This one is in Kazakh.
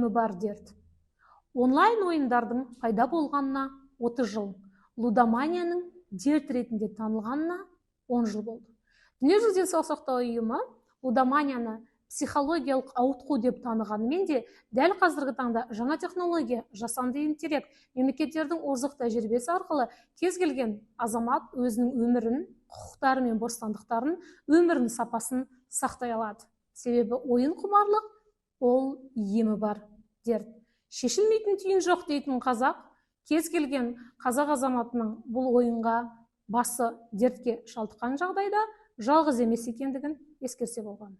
Емі бар дерт. Онлайн ойындардың пайда болғанына 30 жыл, лудоманияның дерт ретінде танылғанына 10 жыл болды. Дүниежүзілік денсаулық сақтау ұйымы лудоманияны психологиялық ауытқу деп танығанымен де, дәл қазіргі таңда жаңа технология, жасанды интеллект, мемлекеттердің озық тәжірибесі арқылы кез келген азамат өзінің өмірін, құқықтары мен бостандықтарын, өмірінің сапасын сақтай алады. Себебі ойын құмарлық ол емі бар дерт. Шешілмейтін түйін жоқ дейтін қазақ, кез келген қазақ азаматының бұл ойынға басы дертке шалдыққан жағдайда жалғыз емес екендігін ескерсе болған.